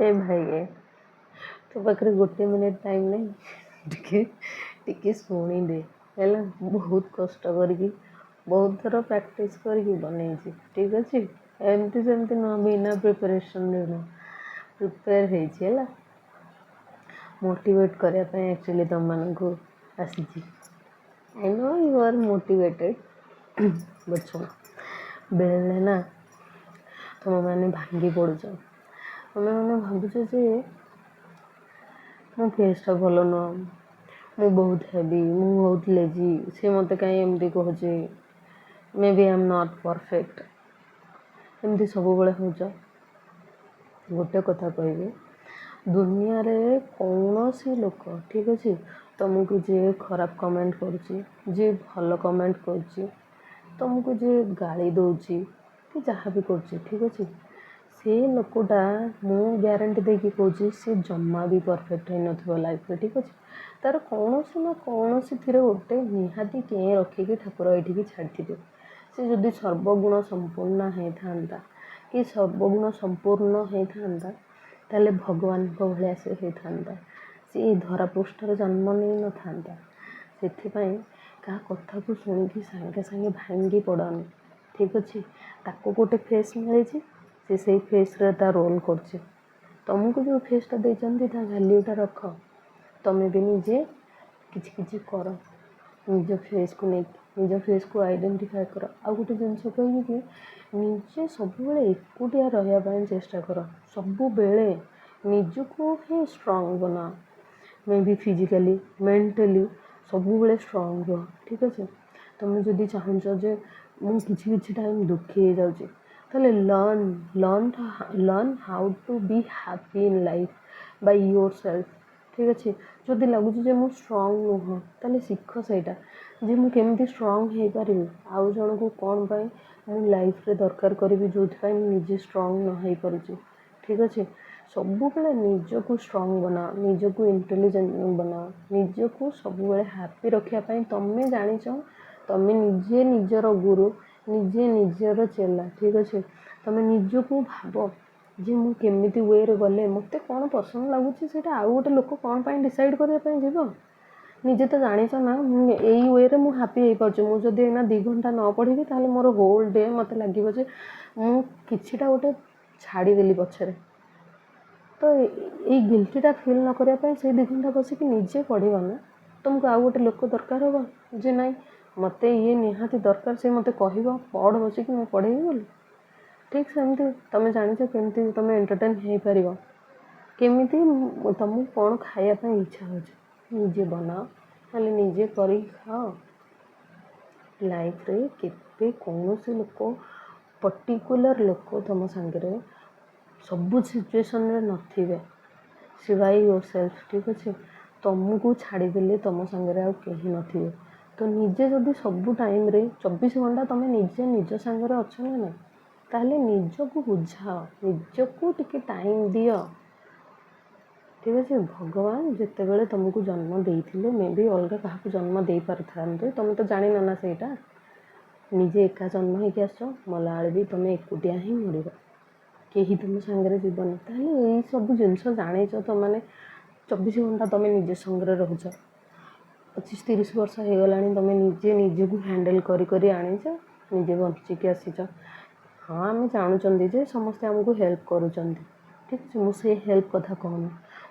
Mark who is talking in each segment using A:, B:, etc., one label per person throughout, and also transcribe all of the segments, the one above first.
A: ଏ ଭାଇ, ଏ ତୋ ପାଖରେ ଗୋଟେ ମିନିଟ୍ ଟାଇମ୍ ନାହିଁ? ଟିକେ ଟିକେ ଶୁଣିଦେ ହେଲା। ବହୁତ କଷ୍ଟ କରିକି, ବହୁତ ଥର ପ୍ରାକ୍ଟିସ୍ କରିକି ବନେଇଛି, ଠିକ୍ ଅଛି? ଏମିତି ସେମିତି ନୁହଁ, ବିନା ପ୍ରିପାରେସନ୍ରେ ନୁହଁ, ପ୍ରିପେୟାର ହେଇଛି ହେଲା। ମୋଟିଭେଟ୍ କରିବା ପାଇଁ ଆକ୍ଚୁଆଲି ତୁମମାନଙ୍କୁ ଆସିଛି। I know you are motivated, but ଶୁଣ, ବେଳେବେଳେ ନା ତୁମେମାନେ ଭାଙ୍ଗି ପଡ଼ୁଛ। ତୁମେମାନେ ଭାବୁଛ ଯେ ମୋ ଫେସ୍ଟା ଭଲ ନୁହଁ, ମୁଁ ବହୁତ ହେଭି, ମୁଁ ବହୁତ ଲେଜି, ସେ ମୋତେ କାହିଁ ଏମିତି କହୁଛି, maybe I am not perfect, ଏମିତି ସବୁବେଳେ ହେଉଛ। ଗୋଟେ କଥା କହିବି, ଦୁନିଆରେ କୌଣସି ଲୋକ, ଠିକ୍ ଅଛି, ତୁମକୁ ଯିଏ ଖରାପ କମେଣ୍ଟ କରୁଛି, ଯିଏ ଭଲ କମେଣ୍ଟ କରୁଛି, ତୁମକୁ ଯିଏ ଗାଳି ଦେଉଛି କି ଯାହା ବି କରୁଛି, ଠିକ୍ ଅଛି, ସେ ଲୋକଟା ମୁଁ ଗ୍ୟାରେଣ୍ଟି ଦେଇକି କହୁଛି, ସେ ଜମା ବି ପରଫେକ୍ଟ ହେଇନଥିବ ଲାଇଫ୍ରେ, ଠିକ୍ ଅଛି? ତା'ର କୌଣସି ନା କୌଣସିଥିରେ ଗୋଟେ ନିହାତି କେଁ ରଖିକି ଠାକୁର ଏଇଠିକି ଛାଡ଼ିଥିବେ। ସେ ଯଦି ସର୍ବଗୁଣ ସମ୍ପୂର୍ଣ୍ଣ ହେଇଥାନ୍ତା କି ସର୍ବଗୁଣ ସମ୍ପୂର୍ଣ୍ଣ ହେଇଥାନ୍ତା, ତାହେଲେ ଭଗବାନଙ୍କ ଭଳିଆ ସେ ହେଇଥାନ୍ତା, ସେ ଏ ଧରାପୃଷ୍ଠରେ ଜନ୍ମ ନେଇନଥାନ୍ତା। ସେଥିପାଇଁ କାହା କଥାକୁ ଶୁଣିକି ସାଙ୍ଗେ ସାଙ୍ଗେ ଭାଙ୍ଗି ପଡ଼ନି, ଠିକ୍ ଅଛି? ତାକୁ ଗୋଟେ ଫେସ୍ ମିଳିଛି, ସେ ସେଇ ଫେସ୍ରେ ତା ରୋଲ୍ କରୁଛି। ତୁମକୁ ଯେଉଁ ଫେସ୍ଟା ଦେଇଛନ୍ତି, ତା ଭ୍ୟାଲ୍ୟୁଟା ରଖ। ତୁମେ ବି ନିଜେ କିଛି କିଛି କର ନିଜ ଫେସ୍କୁ ନେଇକି, ନିଜ ଫେସ୍କୁ ଆଇଡେଣ୍ଟିଫାଏ କର। ଆଉ ଗୋଟେ ଜିନିଷ କହିବି କି ନିଜେ ସବୁବେଳେ ଏକୁଟିଆ ରହିବା ପାଇଁ ଚେଷ୍ଟା କର। ସବୁବେଳେ ନିଜକୁ ହିଁ ଷ୍ଟ୍ରଙ୍ଗ ବନାଅ। ମେ ବି ଫିଜିକାଲି, ମେଣ୍ଟାଲି ସବୁବେଳେ ଷ୍ଟ୍ରଙ୍ଗ ରୁହ, ଠିକ୍ ଅଛି? ତୁମେ ଯଦି ଚାହୁଁଛ ଯେ ମୁଁ କିଛି କିଛି ଟାଇମ୍ ଦୁଃଖୀ ହେଇଯାଉଛି, ତାହେଲେ learn how to be happy in life by yourself, ଠିକ୍ ଅଛି? ଯଦି ଲାଗୁଛି ଯେ ମୁଁ ଷ୍ଟ୍ରଙ୍ଗ ନୁହଁ, ତାହେଲେ ଶିଖ ସେଇଟା ଯେ ମୁଁ କେମିତି ଷ୍ଟ୍ରଙ୍ଗ ହେଇପାରିବି। ଆଉ ଜଣକୁ କ'ଣ ପାଇଁ ମୁଁ ଲାଇଫ୍ରେ ଦରକାର କରିବି, ଯେଉଁଥିପାଇଁ ମୁଁ ନିଜେ ଷ୍ଟ୍ରଙ୍ଗ ନ ହେଇପାରୁଛି, ଠିକ୍ ଅଛି? ସବୁବେଳେ ନିଜକୁ ଷ୍ଟ୍ରଙ୍ଗ ବନାଅ, ନିଜକୁ ଇଣ୍ଟେଲିଜେଣ୍ଟ ବନାଅ। ନିଜକୁ ସବୁବେଳେ ହାପି ରଖିବା ପାଇଁ ତମେ ଜାଣିଛ, ତମେ ନିଜେ ନିଜର ଗୁରୁ, ନିଜେ ନିଜର ଚେଲା, ଠିକ୍ ଅଛି? ତମେ ନିଜକୁ ଭାବ ଯେ ମୁଁ କେମିତି ୱେରେ ଗଲେ ମୋତେ କ'ଣ ପସନ୍ଦ ଲାଗୁଛି। ସେଇଟା ଆଉ ଗୋଟେ ଲୋକ କ'ଣ ପାଇଁ ଡିସାଇଡ଼୍ କରିବା ପାଇଁ ଯିବ? ନିଜେ ତ ଜାଣିଛ ନା, ମୁଁ ଏଇ ୱେରେ ମୁଁ ହାପି ହେଇପାରୁଛି। ମୁଁ ଯଦି ଏଇନା 2 ଘଣ୍ଟା ନ ପଢ଼ିବି, ତାହେଲେ ମୋର ହୋଲ୍ ଡେ ମୋତେ ଲାଗିବ ଯେ ମୁଁ କିଛିଟା ଗୋଟେ ଛାଡ଼ିଦେଲି ପଛରେ। ତ ଏଇ ଗିଲ୍ଟିଟା ଫିଲ୍ ନ କରିବା ପାଇଁ ସେଇ 2 ଘଣ୍ଟା ବସିକି ନିଜେ ପଢ଼ିବ ନା। ତୁମକୁ ଆଉ ଗୋଟେ ଲୋକ ଦରକାର ହେବ ଯେ ନାଇଁ, ମୋତେ ଇଏ ନିହାତି ଦରକାର, ସେ ମୋତେ କହିବ ପଢ଼ ବସିକି, ମୁଁ ପଢ଼େଇବି ବୋଲି? ଠିକ୍ ସେମିତି ତୁମେ ଜାଣିଛ କେମିତି ତୁମେ ଏଣ୍ଟରଟେନ୍ ହେଇପାରିବ, କେମିତି ତୁମକୁ କ'ଣ ଖାଇବା ପାଇଁ ଇଚ୍ଛା ହେଉଛି, ନିଜେ ବନାଅ, ନହେଲେ ନିଜେ କରିକି ଖାଅ। ଲାଇଫ୍ରେ କେବେ କୌଣସି ଲୋକ, ପର୍ଟିକୁଲାର ଲୋକ ତୁମ ସାଙ୍ଗରେ ସବୁ ସିଚୁଏସନ୍ରେ ନଥିବେ ସିବାଇ your self, ଠିକ୍ ଅଛି? ତୁମକୁ ଛାଡ଼ିଦେଲେ ତୁମ ସାଙ୍ଗରେ ଆଉ କେହି ନଥିବେ। ତ ନିଜେ ଯଦି ସବୁ ଟାଇମ୍ରେ 24 ଘଣ୍ଟା ତୁମେ ନିଜେ ନିଜ ସାଙ୍ଗରେ ଅଛ ନା ନାହିଁ, ତାହେଲେ ନିଜକୁ ବୁଝାଅ, ନିଜକୁ ଟିକେ ଟାଇମ୍ ଦିଅ, ଠିକ୍ ଅଛି? ଭଗବାନ ଯେତେବେଳେ ତୁମକୁ ଜନ୍ମ ଦେଇଥିଲେ, ମେ ବି ଅଲଗା କାହାକୁ ଜନ୍ମ ଦେଇପାରିଥାନ୍ତେ। ତୁମେ ତ ଜାଣିନ ନା ସେଇଟା। ନିଜେ ଏକା ଜନ୍ମ ହେଇକି ଆସିଛ, ମଲାବେଳେ ବି ତୁମେ ଏକୁଟିଆ ହିଁ ମରିବ, କେହି ତୁମ ସାଙ୍ଗରେ ଯିବନି। ତାହେଲେ ଏଇସବୁ ଜିନିଷ ଜାଣିଛ ତୁମମାନେ, 24 ଘଣ୍ଟା ତୁମେ ନିଜ ସାଙ୍ଗରେ ରହୁଛ। 25-30 ବର୍ଷ ହେଇଗଲାଣି, ତୁମେ ନିଜେ ନିଜକୁ ହ୍ୟାଣ୍ଡେଲ୍ କରି କରି ଆଣିଛ, ନିଜେ ବଞ୍ଚିକି ଆସିଛ। ହଁ, ଆମେ ଜାଣୁଛନ୍ତି ଯେ ସମସ୍ତେ ଆମକୁ ହେଲ୍ପ କରୁଛନ୍ତି, ଠିକ୍ ଅଛି? ମୁଁ ସେ ହେଲ୍ପ କଥା କହୁନି।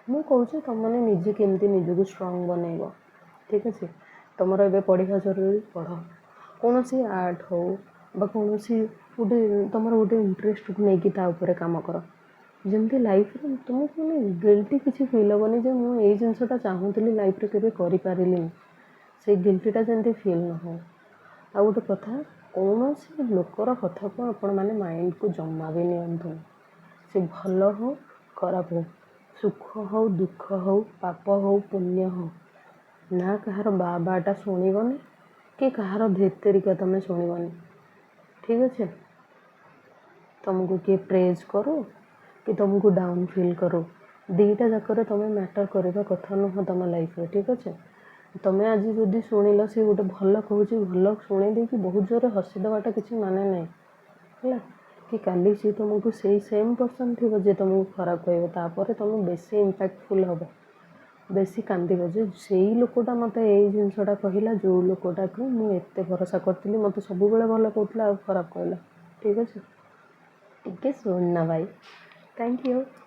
A: ମୁଁ କହୁଛି ତୁମମାନେ ନିଜେ କେମିତି ନିଜକୁ ଷ୍ଟ୍ରଙ୍ଗ ବନେଇବ, ଠିକ୍ ଅଛି? ତୁମର ଏବେ ପଢ଼ିବା ଜରୁରୀ, ପଢ଼। କୌଣସି ଆର୍ଟ ହଉ ବା କୌଣସି ଗୋଟେ ତୁମର ଗୋଟେ ଇଣ୍ଟରେଷ୍ଟକୁ ନେଇକି ତା ଉପରେ କାମ କର, ଯେମିତି ଲାଇଫ୍ରେ ତୁମକୁ ମାନେ ଗିଲ୍ଟି କିଛି ଫିଲ୍ ହେବନି ଯେ ମୁଁ ଏଇ ଜିନିଷଟା ଚାହୁଁଥିଲି, ଲାଇଫ୍ରେ କେବେ କରିପାରିଲିନି। ସେଇ ଗିଲ୍ଟିଟା ଯେମିତି ଫିଲ୍ ନ ହଉ। ଆଉ ଗୋଟେ କଥା, କୌଣସି ଲୋକର କଥାକୁ ଆପଣମାନେ ମାଇଣ୍ଡକୁ ଜମା ବି ନିଅନ୍ତୁନି। ସେ ଭଲ ହଉ, ଖରାପ ହଉ, ସୁଖ ହଉ, ଦୁଃଖ ହଉ, ପାପ ହଉ, ପୁଣ୍ୟ ହଉ ନା, କାହାର ବା ବାଟା ଶୁଣିବନି କି କାହାର ଧେତେରିକା ତୁମେ ଶୁଣିବନି, ଠିକ୍ ଅଛି? ତୁମକୁ କିଏ ପ୍ରେଜ୍ କରୁ କି ତୁମକୁ ଡାଉନ୍ ଫିଲ୍ କରୁ, ଦୁଇଟା ଯାକରେ ତୁମେ ମ୍ୟାଟର୍ କରିବା କଥା ନୁହଁ ତୁମ ଲାଇଫ୍ରେ, ଠିକ୍ ଅଛି? ତୁମେ ଆଜି ଯଦି ଶୁଣିଲ ସେ ଗୋଟେ ଭଲ କହୁଛି, ଭଲ ଶୁଣେଇ ଦେଇକି ବହୁତ ଜୋରରେ ହସିଦେବାଟା କିଛି ମାନେ ନାହିଁ, ହେଲା? କି କାଲି ସିଏ ତୁମକୁ, ସେଇ ସେମ୍ ପର୍ସନ୍ ଥିବ ଯିଏ ତୁମକୁ ଖରାପ କହିବ, ତାପରେ ତୁମେ ବେଶୀ ଇମ୍ପାକ୍ଟଫୁଲ୍ ହେବ, ବେଶୀ କାନ୍ଦିବ ଯେ ସେଇ ଲୋକଟା ମୋତେ ଏଇ ଜିନିଷଟା କହିଲା, ଯେଉଁ ଲୋକଟାକୁ ମୁଁ ଏତେ ଭରସା କରିଥିଲି, ମୋତେ ସବୁବେଳେ ଭଲ କହୁଥିଲା ଆଉ ଖରାପ କହିଲା। ଠିକ୍ ଅଛି, ଟିକେ ଶୁଣନା ଭାଇ। Thank you.